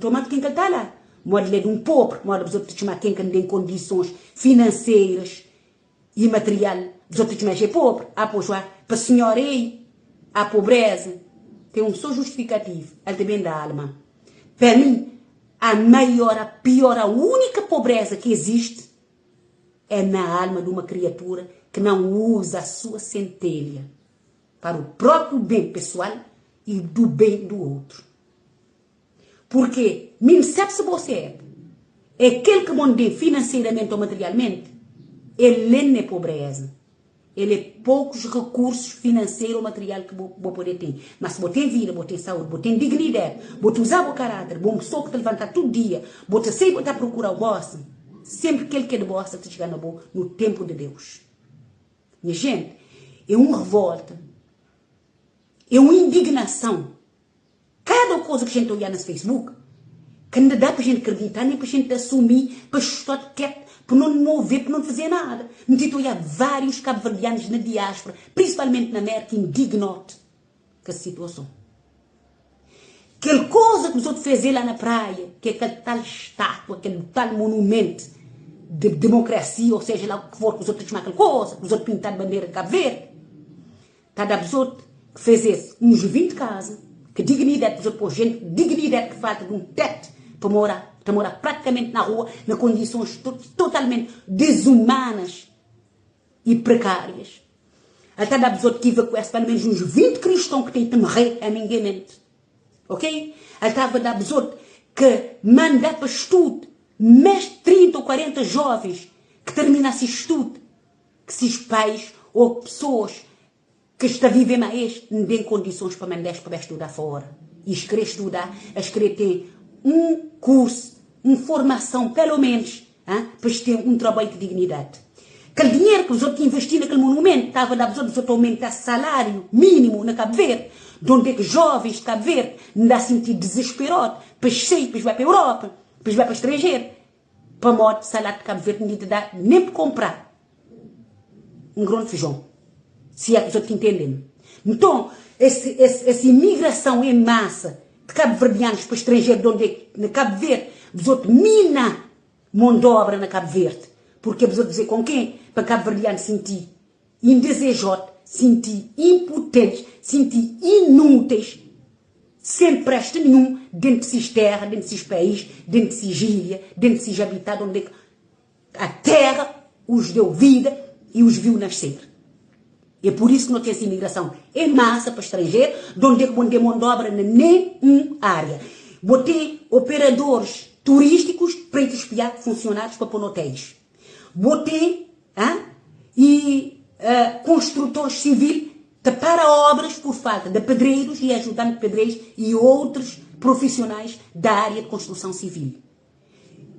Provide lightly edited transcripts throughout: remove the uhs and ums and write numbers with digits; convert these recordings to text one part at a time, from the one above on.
Nton, ma ken ki el ta la? Modi el é di un pobri, modi bzot ta txma ken ki N ten kondisons finanseiras i material, bzot ta txma es é pobri? Ah, pois ué, pa sinhora ei, a pobreza ten un so justifikativu, el ta ben da alma. Pa mi, a maior, a pior, a únika pobreza ki existe é na alma di uma kriatura ki não usa a sua sentelha para o próprio bem pessoal e do bem do outro. Porque mi N sabe se bo seb é kel ki bo N den financeiramente ou materialmente, el é ne pobreza, el é poucos recursos financeiro ou material ki bo bo pode ten. Mas se bo ten vida, bo ten saúde, bo ten dignidade, bo ta uza bo caráter, bo un pessoa ki ta levanta tudo dia, bo ta sai bo ta procura o bosa, sempre kel ki é de bosa ta txiga na bo no tempo de Deus. Nha gente, é un revolta, é un indignação. Kada koza ki jente oiá nes Facebook, ka nda dá pa jente kreditá, nem pa jente assumí, pa stod ket, pa non movê, pa non fazê nada. N ti ta oiá várius kabuverdianus na diáspora, prinsipalmente na Mérka, indignód ku es situason. Kel koza ki bzot fezê lá na praia, ki é kel tal estátua, kel tal monument de demokrasia, ou seja lá o ki for ki bzot ta txmá kel koza, ki bzot pintá de bandera de Kabu Verde, Ta da bzot fezes uns 20 kaza ke dignidad bzot po jent dignidad ke falta de un tet pa mora ta mora praticamente na rua na kondisons totalmente dezumanas e precarias el ta da bzot ki evakues pelo menos uns 20 criston ke tem te mre amiguement ok el tava da bzot ke manda pa stud mes 30 ou 40 jovens ke termina se stud ki sis pais ou pesoas ki sta vive ma es n den kondisons pa manda-s pa bai studa fora. Es kre studa, es kre ten un kursu, un formason pelo menus, pa es ten un trabadju ku dignidadi. Kel dinheru ki bzot investi na kel monumentu tava da bzot bzot aumenta salariu minimu na Kabu Verdi, donde ki jovens di Kabu Verdi n da sinti dizesperod pa es sai pa es bai pa Europa, pa es bai pa stranjeru. Pamodi salad di Cabo Verde ninguém ta da nem pa compra um grão de feijão. Se é que os outros entendem. Então, esse, esse, essa imigração em massa de cabo-verdianos para estrangeiro, de onde é que, na Cabo Verde, os outros mina mão de obra na Cabo Verde. Porque os outros dizer com quem? Para cabo-verdiano sentir indesejote, sentir impotentes, sentir inúteis Sen presta nenhum dentro de sis terra, dentro de sis país, dentro de sis ilha, dentro de sis habitat onde que a terra os deu vida e os viu nascer. É por isso que no tem essa imigração em massa para estrangeiro, de onde que bom mão de obra na nenhum área. Botei operadores turísticos para ir espiar funcionários para pôr no hotéis. Botei hein, e construtores civil ta para obras por falta de pedreiros e ajudantes de pedreiros e outros profissionais da área de construção civil.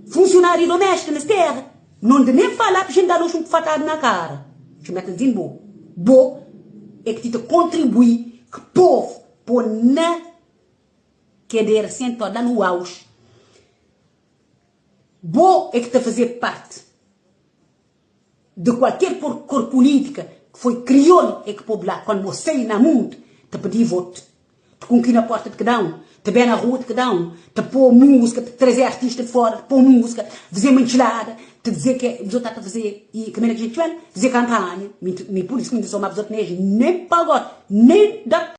Funcionário doméstico nas terra, não de nem falar que gente dá um fatado na cara. Chama te dizendo bo. Bo é que te contribui que povo pôr na cadeira sentado lá no auge. Bo é que ta fazer parte de kualker kor politika ki foi kriol é ki pobu la kuandu bo sai na mundu ta pidi votu ta kunki na porta di kada un ta ben na rua di kada un ta po musika ta traze artista di fora ta po musika faze manchilada ta dize ke bzot ta faze i kamera ki jenti fla faze kampanha mi pur isu ki mi ta soma bzot nex nen pagod nen da.